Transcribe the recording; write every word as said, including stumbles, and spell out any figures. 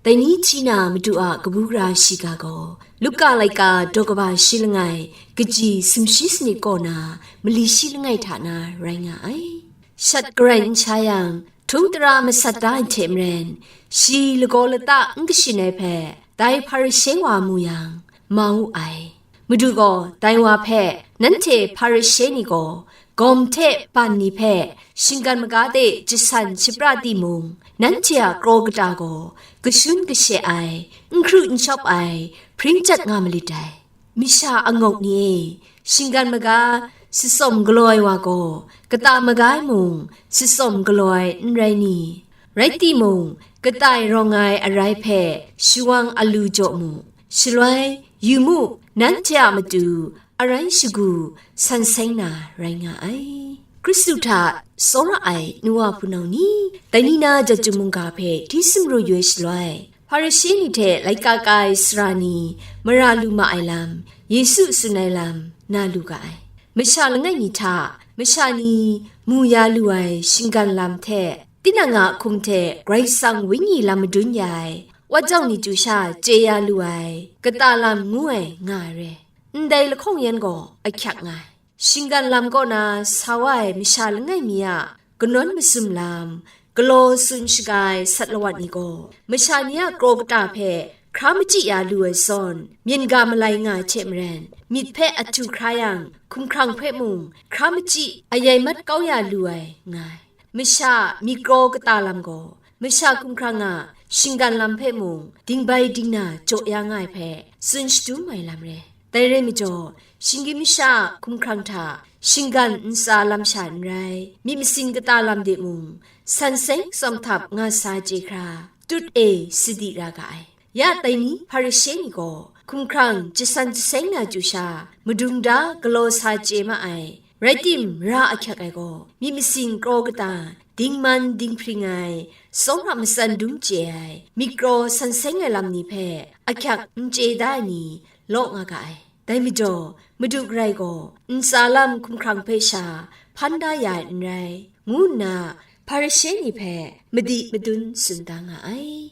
Dai ni hti na Madu a kabu gara shiga gaw, Luka laika daw kaba shi langai, kaji sumshi sanit kaw na, mali shi langai hta na rai nga ai. Shat garai n sha yang, htung tara masat da ai hte maren, shi lagaw lata n kashin ai hpe, dai Hparishe wa mu yang, mau ai. Madu gaw dai wa hpe, "Nanhte Hparishe ni gaw, gawm hte ban ni hpe shinggan maga de jasan shapra timung, nanhte a kraw kata gaw kashun kashe ai, n hkru n shawp ai, hpring jat nga malit dai. Masha angawk ni e, shinggan maga sitsawm galaw ai wa gaw, kata maga ai mung sitsawm galaw ai n rai ni? Rai timung, kata e rawng ai arai hpe shawang alu jaw mu. Shaloi, yu mu, nanhte a matu arai shagu san seng na rai nga ai." Hkristu hta tsawra ai nu wa hpunau ni, dai ni na jat chyum mungga hpe hti sumru yu ai shaloi, Hparishe ni hte laika ka ai sara ni mara lu ma ai lam, Yesu tsun ai lam, na lu ga ai. Masha langai mi hta, masha ni mu ya lu ai shinggan lam hte, tinang a hkum hte Karai Kasang Wenyi lam madun ya ai, wajawng ni chyu sha chye ya lu ai, kata lam ngu ai nga ai re. Ndai lahkawng yan gaw ahkyak nga ai. Shinggan lam kaw na sa wa ai masha langai mi a kanawn masum lam, galaw tsun shaga ai sat lawat ni gaw, masha ni a kraw kata hpe hkra machyi ya lu ai zawn, myen ga malai nga ai hte maren, myit hpe ahtu hkra yang, hkumhkrang hpe mung hkra machyi ayai mat kau ya lu ai nga ai. Masha myi kraw kata lam gaw, masha hkumhkrang a shinggan lam hpe mung dingbai dingna jaw ya nga ai hpe tsun shadum ai lam re. Dai rai majaw, shinggyim masha a hkumhkrang hta shinggan ntsa lam sha n rai, myit masin kata lam de mung, san seng tsawm htap nga sa chye hkra, tut e sadi ra ga ai. Ya dai ni Hparishe ni gaw, hkumhkrang jasan jaseng na chyu sha, madung da galaw sa chye ma ai, rai tim, ra ahkyak ai gaw, myit masin kraw kata, dingman dinghpring ai, tsawra matsan dum chye ai, myit kraw san seng ai lam ni hpe ahkyak n chye da ai ni law nga ga ai. Dai majaw, Madu garai gaw ntsa lam hkumhkrang hpe sha hpan da ya ai n rai, ngu nna Hparishe ni hpe madi madun tsun da nga ai.